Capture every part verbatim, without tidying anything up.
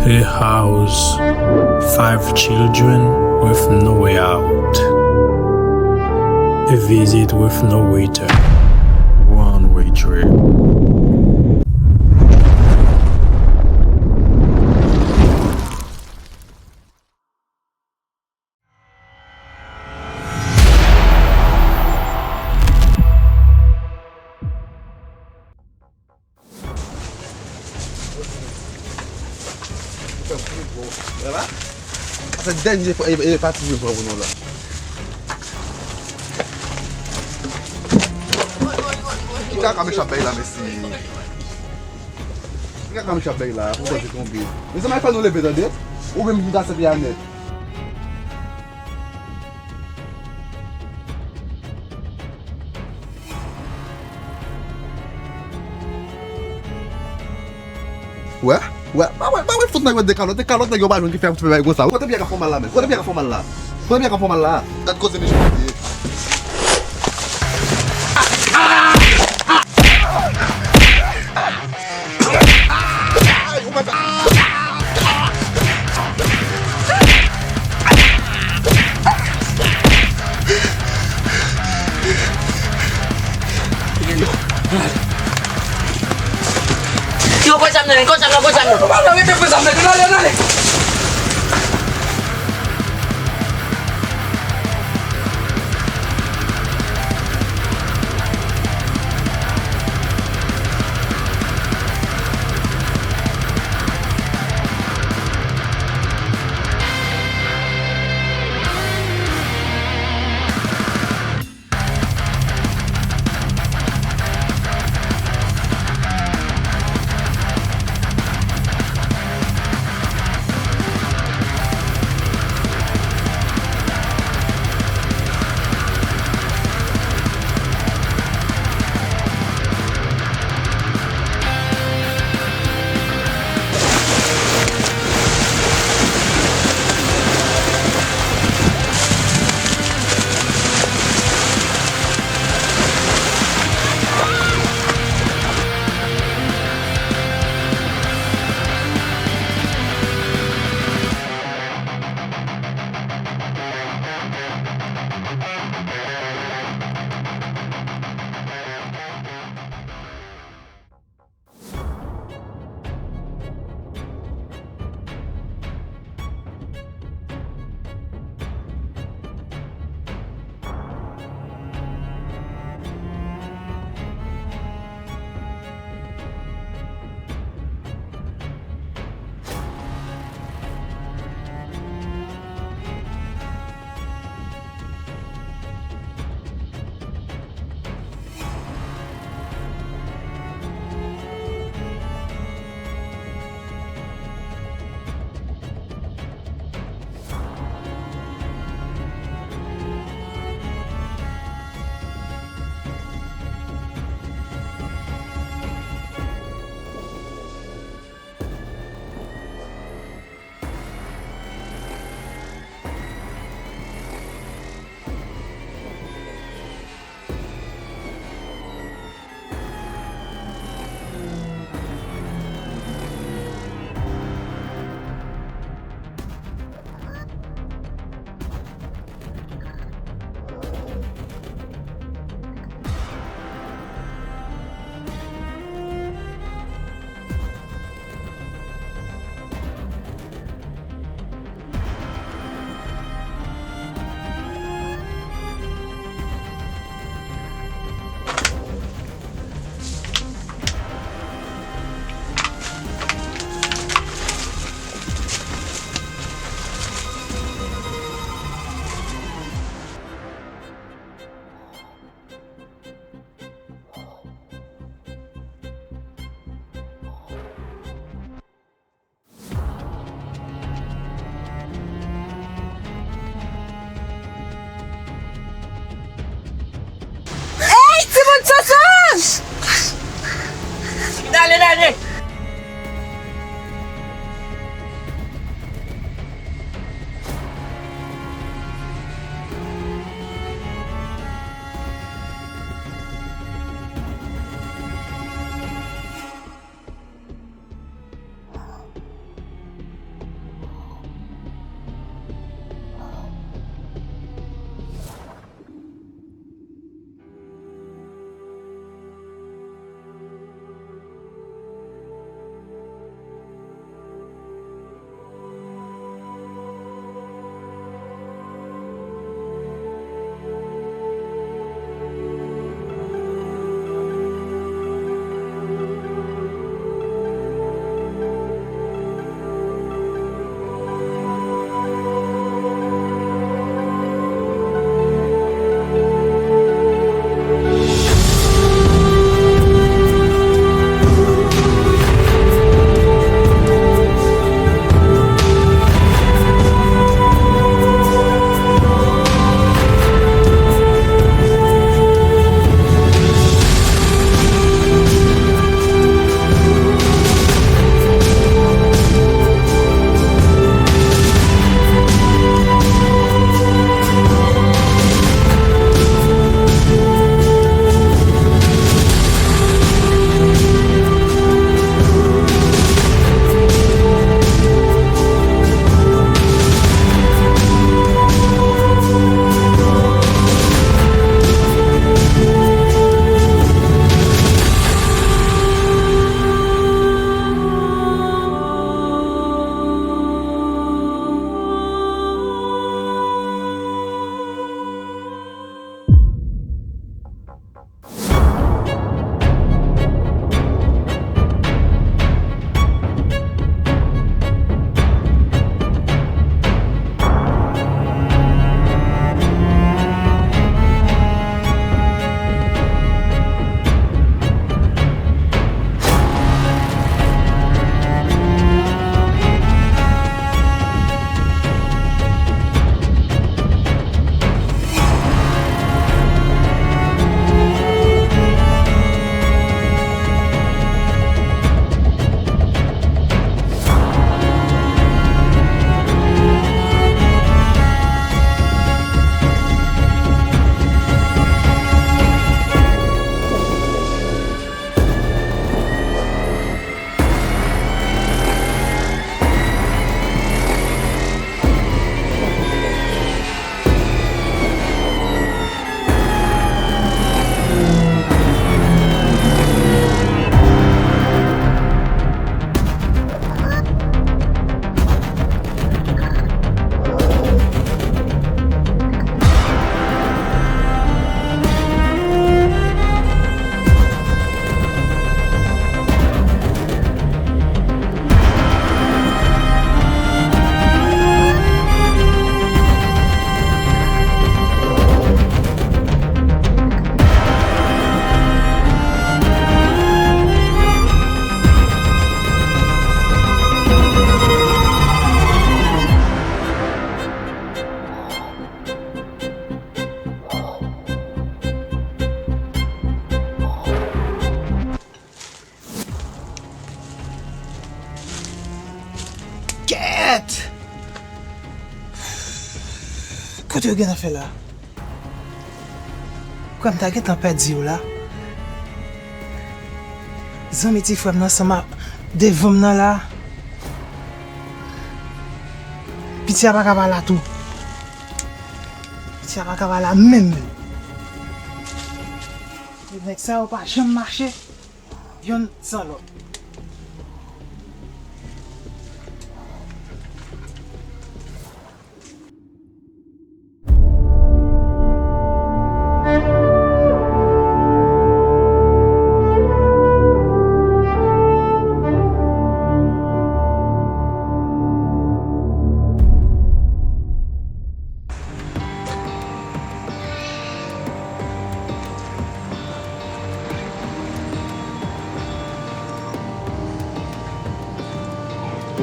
A house, five children with no way out. A visit with no waiter. One way trip. Sa se dènye fwa, e, e pati mwen pran pou nou la. Ki kaka mesye ap bay la, mesye? Ki kaka mesye ap bay la? Pou kote tonbe. Mezanmi, fè nou leve, tande. Ou menm ki ka sèvi a nèt. Wè, wè, pa wè, pa wè fout nèg yo de kalòt, de kalòt nèg yo pa jwenn ki fè yon ti bagay konsa. Kote pyè ka fè mal la menm? Kote pyè ka fè mal la? Kote pyè ka fè mal la? Gad koze mesye. Yo, pran zam nan, pran zam nan, pran zam nan. Pran zam nan, pran zam nan, ale, ale. Kèt! Kote yo gentan fè la? Kwè m ta gentan pèdi yo la. Zanmi ti frè m nan ansanm a devan m nan la. Piti a pa ka pa la tou. Piti a pa ka pa la menm menm. Nèg sa yo pa janm mache. Yonn san lòt.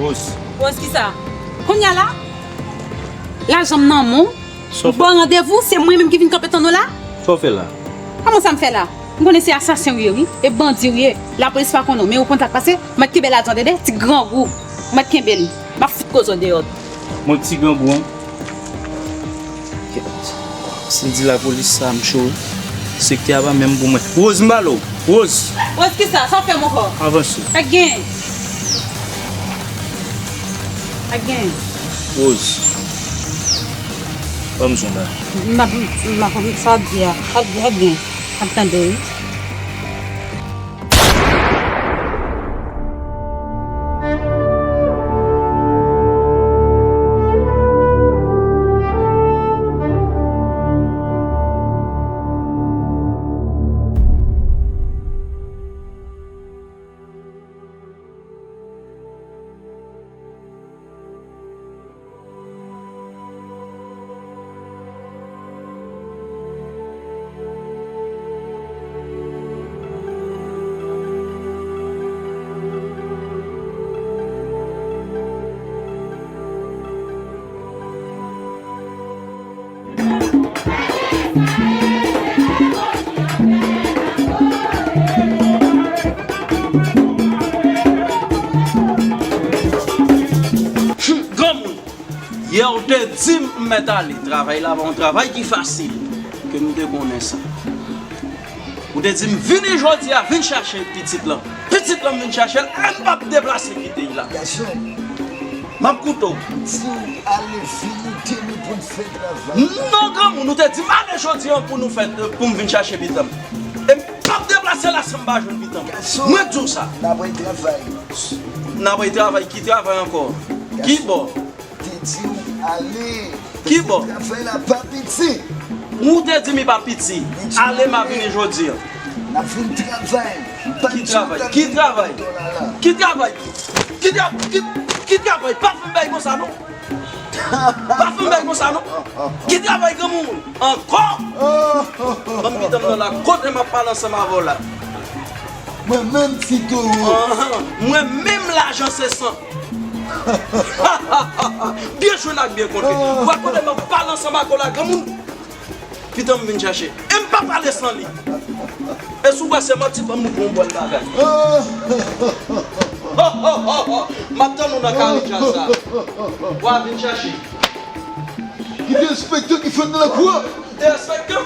Rose. Rose, kisa? Kounye a la? Lajan m nan men w. Sa w fè? M ba w randevou, se mwen menm ki vin kanpe tann ou la? Sa w fè la? Kòman sa m fè la? M konnen se asasen ou ye, wi. E bandi ou ye. Lapolis pa konnen w, men ou konn sa k pase. Mèt kenbe lajan dede, ti grangou. Mèt kenbe l. M ap fout koze w deyò. Mwen ti grangou an. Kèt. Si m di lapolis sa, m cho wi. Sektè a pa menm pou mwen. Rose, m pale w. Rose. Rose, kisa? Sa w fè m ankò? Avanse. Pa gen. Pa gen. Rose. Ban m zon la. M ap, m ap, sa w ap di a. Sa w ap di a, pa gen. M ap tande w, wi. Granmoun, yè ou te di m m mèt ale. Travay la pa yon travay ki fasil, ke nou te konnen sa. Ou te di m vini jodi a, vin chache pitit lan. Pitit lan m vin chache l, e m p ap deplase kite l la. Gason. M ap koute w. M di w ale vini demen pou n fè travay la. Non, granmoun, ou te di m ale jodi a pou nou fè, pou m vin chache pitit lan. E m p ap deplase la san m pa jwenn pitit lan. Gason. Mwen di w sa. N ap al travay. N ap al travay, ki travay ankò? Gason. Ki bò? Te di w ale. Ki bò? Travay la pa piti. Ou te di m li pa piti. Ale, m ap vini jodi a. N ap vin travay. Ki travay? Ki travay? Ki travay? Ki tra-, ki, ki, ki travay? Pa fè m bay konsa non. Pa fè m bay konsa non. Ki travay granmoun? Ankò? Ban m pitit lan nan la kote m ap pale ansanm avè w la. Mwen menm ti towo. Ahan, mwen menm lajan se san. Byen jwenn ak byen kontre. Ou wè kote m ap pale ansanm ak ou la, granmoun? Pitit lan m vin chache. E m pa pale san li. E si w wè se manti, ban m montre w yon bòn bagay. M ap tann ou nan kare djaz la. W a vin chache. Ki de enspektè ki fèt nan lakou a? De enspektè?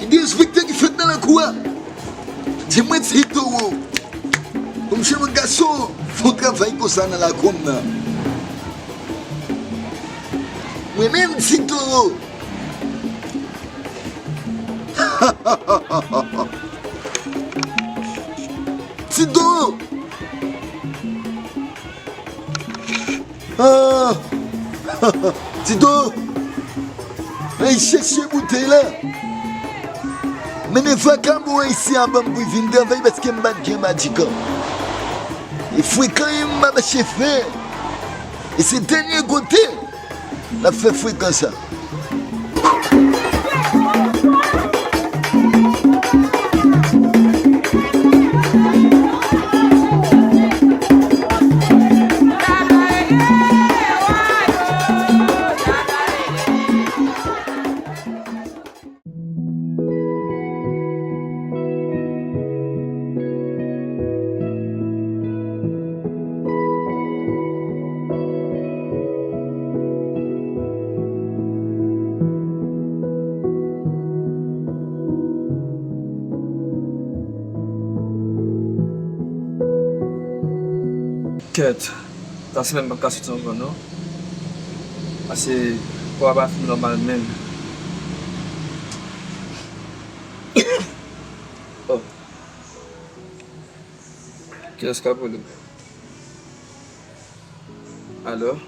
Ki de enspektè ki fèt nan lakou a? Di mwen ti towo. Pou m jwenn yon gason fè yon travay konsa nan lakou m nan. Mwen menm ti towo. Ti towo. Ah! Tito! Ay chèche boutèy la! Mennen vakabon ayisyen an ban m pou l vin travay paske m pa t gen madikan. E frekan e m pa mache fè. E se dènye kote l ap fè frekan sa. Kèt, sa semèn m p ap ka soti ankò non. Pase kò a pa fin nòmal menm. Oh. Kiyès k ap rele m? Alo?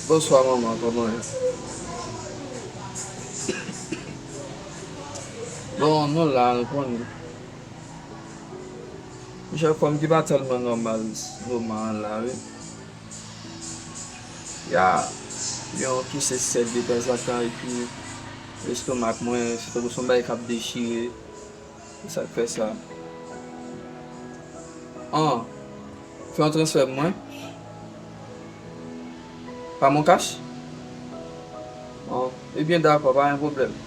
Bonswa manman, kòman w ye? Bon, nou la, nou konnen. Monchè, fòm ki pa tèlman nòmal moman an la, wi. Ya, yon touse sèk detanzantan, epi lestomak mwen, se tankou se yon bagay k ap dechire. Se sa k fè sa. An, fè yon transfè pou mwen. Pa Moncash? An, ebyen, dakò, pa gen pwoblèm.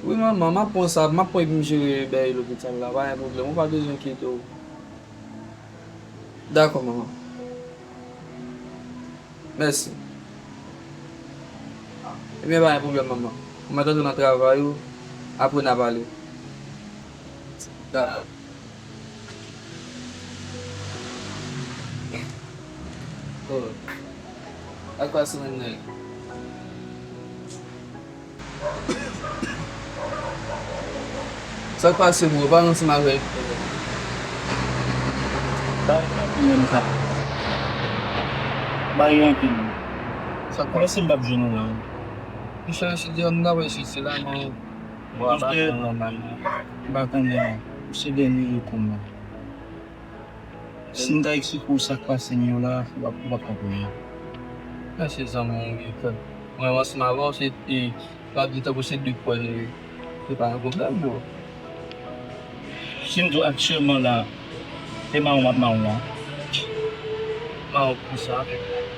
Wi, manman, m ap pran sa, m ap pran epi m jere bagay lopital la, pa gen pwoblèm, ou pa bezwen enkyete w. Dakò, manman. Mèsi. Ebyen, pa gen pwoblèm, manman. Ou mèt antre nan travay ou, apre n a pale. Dakò. Oh. Ak pa semèn nan ye? Sa k pase, bro? Pale ansanm avè m. Bay anpil menm sa. Bay anpil. Sa k pase, m p ap jwenn ou la. Monchè, se di m ta wè si se la, non. Bro, a pa fè nòmal. M pa konnen. Se dènye rekou m nan. Si m ta eksplike w sa k pase m yo la, ou p ap, ou p ap konprann. Mèsi zanmi m, wi, frè. Mwen, ansanm avè w, se, e, m ap di tankou se de kwè, se pa yon pwoblèm, bro. Si m di w aktyèlman la, se mawon m ap mawon an. Mawon pou sa.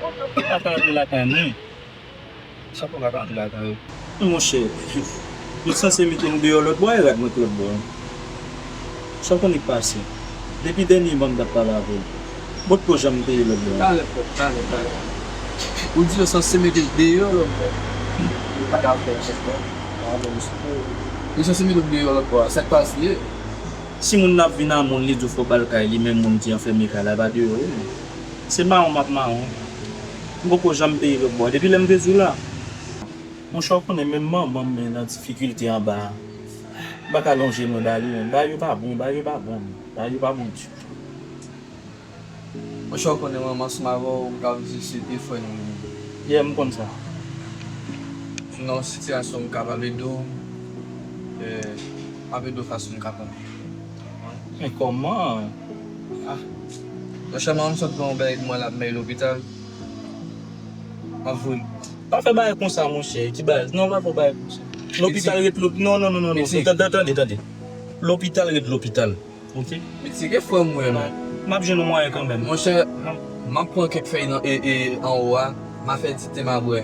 Ou pa ka ale lakay mwen. Sa pou ka tande la, tande. Monchè, yo sanse mete m deyò lòt bò, e rad mwen k lòt bò a. Sa w konnen k pase? Depi dènye mwa m t ap pale avè w. Bon, ou poko janm peye lòt bò a. Talè, frè, talè, talè. Ou di yo sanse mete l deyò lòt bò. Yo pa ka fè anyen, frè. Yo sanse mete w deyò lòt bò a. Sa k pase? Si moun nan ap vin a moun, li di w fò w ba l kay li, men moun ki anfème kay la, pa deyò, wi. Se mawon m ap mawon. M poko janm peye lòt bò a. Depi lè m te di w la. Monchè, w konnen menm manman m, men nan difikilte anba a. M pa ka lonje men ba li, men bagay yo pa bon, bagay yo pa bon, bagay yo pa bon ditou. Monchè, w konnen manman ansanm avè w, m ka vizite frè nou. Yeah, m konn sa. Si nan yon sitiyasyon m kapab ede w, e, m ap ede w fason m kapab. Men kòman? Ah. Monchè, manman m sot gen yon bagay pou mwen, l ap mèy lopital. M ap voye. Pa fè bagay konsa, monchè. Ti baz. Non, pa fè bagay konsa. Lopital ret lop-, non, non, non, non, non. Tande, tande, tande. Lopital ret lopital. Ok? Piti, ke frè m ou ye, non? M ap jwenn yon mwayen kanmenm. Monchè, m ap pran kèk fèy nan, e, e, anwo a, m a fè ti te m a bwè.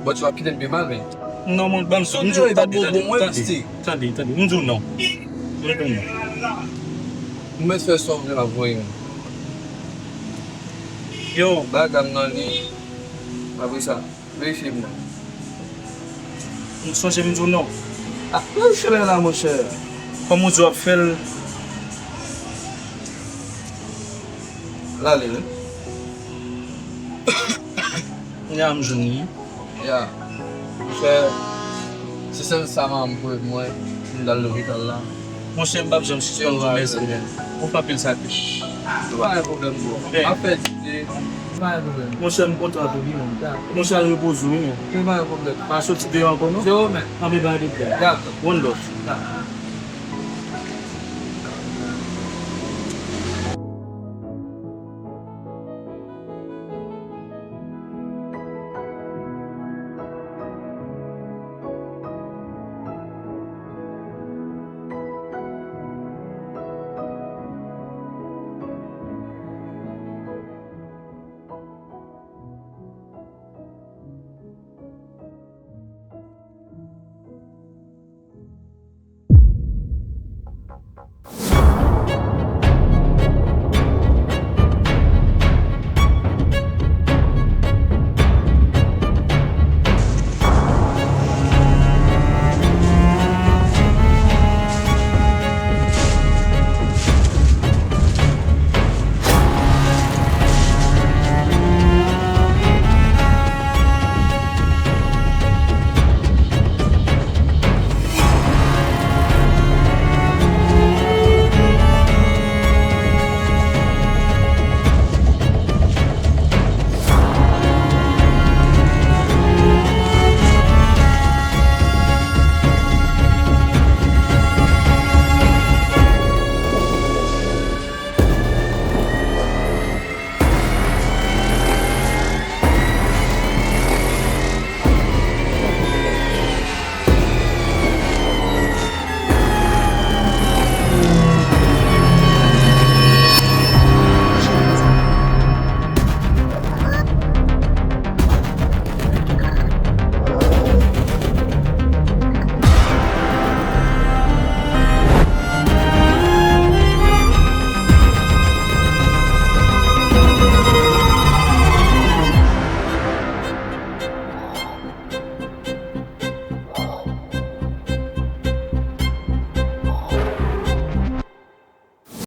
Bon, ti w ap kite m pi mal, men. Non, mon, ban m sou, m di w, tande, tande, tande, tande, tande, m di w non. M di w non. M mèt fè sa w vle, m ap voye m. Yo. Bagay m nan li. Apre sa. Verifye pou mwen. M sonje m di w non. Ah, verifye la, la, monchè. Kòm ou di w ap fè l. L ale, wi. Kounya m jwenn li. Ya. Monchè, se sèl sa manman m voye pou mwen pou m t al lopital la. Monchè, m p ap janm sispann di w mèsi, men. Ou fè anpil sakrifis. Se pa yon pwoblèm, bro. M ap fè ti te. Se pa yon pwoblèm. Monchè, m kontan pou li menm. Monchè, al repoze w, wi, men. Se pa yon pwoblèm. Pa soti deyò ankò, non? Zewo, men. Anben, bay de byen. Dakò. One love. Dakò.